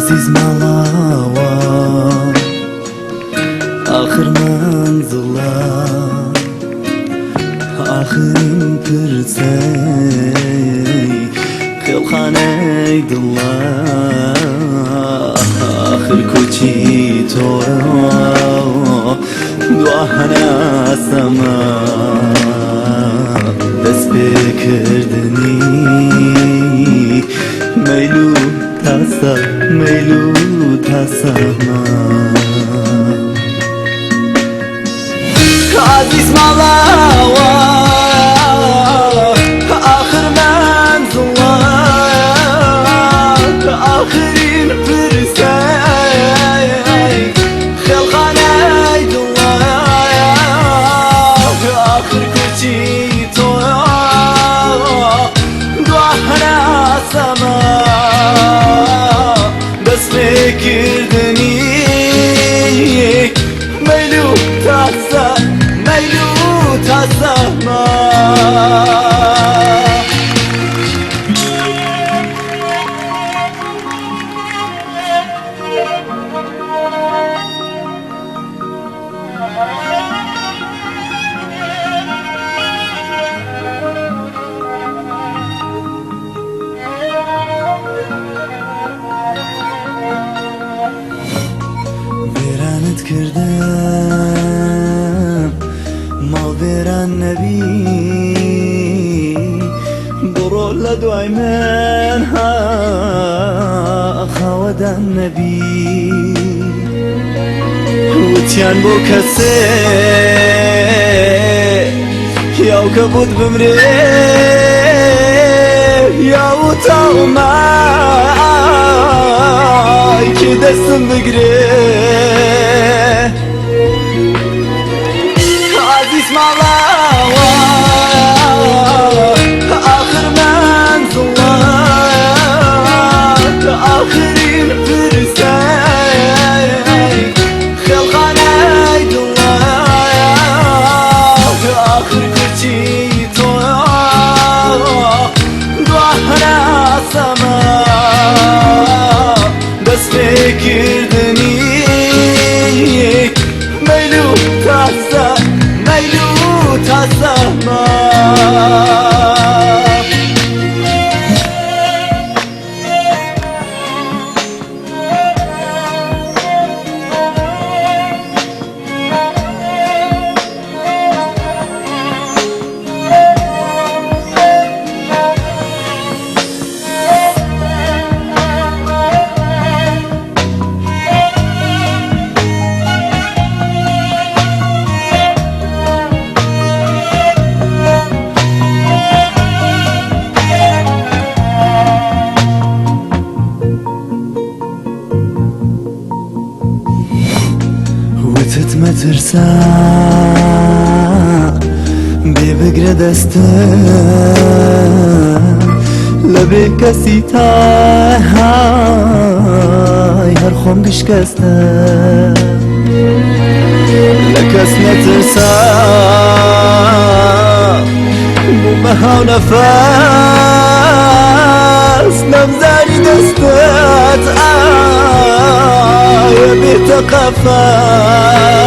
ئازیز ماڵاوە ئاخر مەنزڵە ئاخرین پرسەی خێڵخانەی دڵە ئاخر کۆچی تۆ دوا هەناسەمە دەست پێکردنی مەیل و تاسە مەیل و تاسەمە. ئازیز ماڵاوە ئاخر مەنزڵە ئاخرین پرسەی خێڵخانەی دڵە ئاخر کۆچی تۆ دوا هەناسەمە دەست پێکردنی مەیل و تاسە مەیل و تاسەمە. وێرانت کردم ماڵ وێران نەبی بڕۆ لە دوای من ها خاوەدان نەبی وتیان بۆ کەسێ یاو کە بوت بمرێ یاو تاومای کێ دەستم بگرێ ئازیز ماڵاوە ئاخر مەنزڵە ئاخرین پرسەی خێڵخانەی دڵە ئاخر کۆچی تۆ دوا هەناسەمە دەست پێکردنی مەیل و تاسە مەیل و تاسەمە. وتت مەترسە بێ بگرە دەستم لە بێ کەسی تای هەر خۆم گشکەستم لە کەس نەترسا بوومە هاو نەفەس نەمزانی دەستت ئایا بێتە قەفەس.